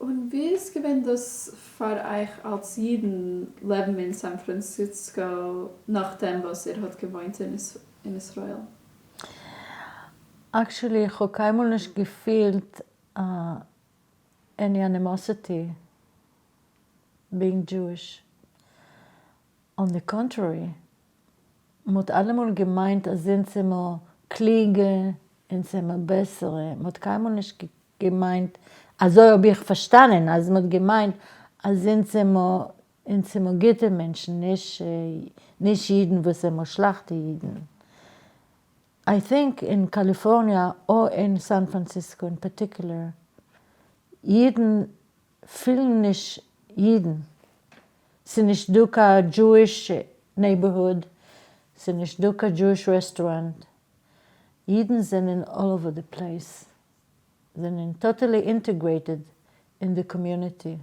און ווי איז געווען דאס פאר אייך אלס אידן לעבן אין סאן פראנציסקא נאכדעם וואס איר האט געוואוינט אין ישראל? Actually איך האב קיינמאל נישט געפילט any animosity being Jewish. On the contrary, מ'האט אלעמאל געמיינט אז אונז זעמער קלוגע, אונז זעמער בעסערע, מ'האט קיינמאל נישט געמיינט, אזוי האב איך פארשטאנען, אז מ'האט געמיינט אז אונז זעמער, אונז זעמער גוטע מענטשן, נישט נישט אידן וואס זעמער שלעכטע אידן. I think אין קאליפארניע או אין סאן פראנציסקא אין particular, אידן פילן נישט אידן, ס'נישט דא קיין Jewish neighborhood, ס'נישט דא קיין Jewish restaurant, אידן זענען all over the place, זענען totally integrated אין די community.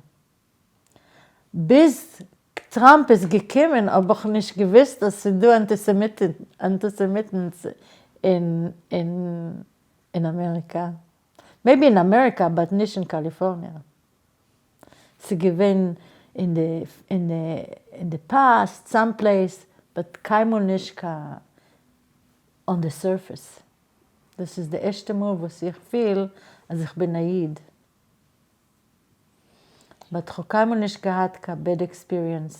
ביז טראמפ איז געקומען האב איך נישט געוויסט אז ס'איז דא אנטיסעמיטן אין אמעריקא. Maybe אין אמעריקא but נישט אין קאליפארניע. ס'איז געווען אין די אין די past some place but קיינמאל נישט קיין on the surface. דאס איז די ערשטע מאל וואס איך פיל אז איך בין א איד. But כ'האב קיינמאל נישט געהאט קיין bad experience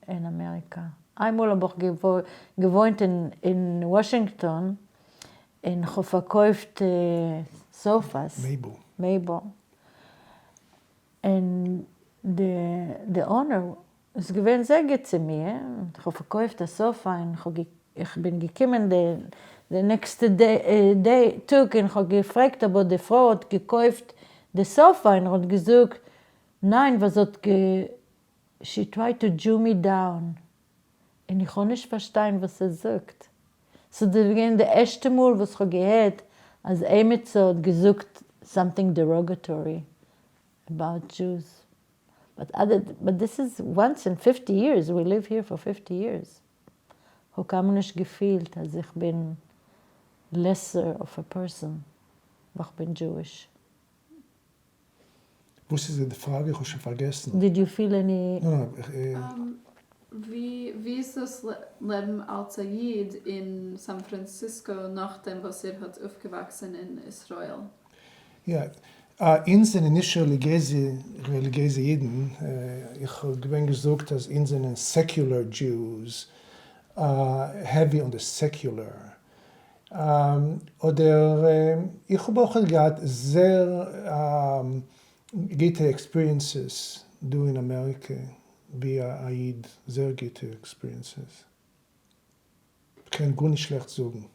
אין אמעריקא. איינמאל האב איך געוואוינט אין וואשינגטאן און כ'האב פארקויפט sofas, מעבל, און די owner איז געווען זייער גוט צו מיר, כ'האב פארקויפט א sofa און איך בין געקומען די נעקסטע טאג און כ'האב געפרעגט אויב די פרוי האט געקויפט די sofa און ער האט געזאגט ניין ווייל זי האט גע she tried to Jew me down און איך האב נישט פארשטיין וואס ער זאגט, ס'איז געווען די ערשטע מאל וואס כ'האב געהערט אז עימיצער האט געזאגט something derogatory about Jews, but other but this is once in 50 years, we live here for 50 years, כ'האב קיינמאל נישט געפילט אז איך בין lesser of a person ווייל כ'בין Jewish. וואס איז די פראגע? איך האב שוין פארגעסן. Did you feel any. ווי איז דאס לעבן אלס א איד אין סאן פראנציסקא נאכדעם וואס איר האט אויפגעוואקסען אין ישראל? יא, אונז זענען נישט רעליגיעזע אידן, איך האב געווען געזאגט אז אונז זענען secular Jews, heavy on the secular, אדער איך האב אויך געהאט זייער גוטע experiences דא אין אמעריקע ווי א איד, זייער גוטע experiences, כ'קען גארנישט שלעכט זאגן.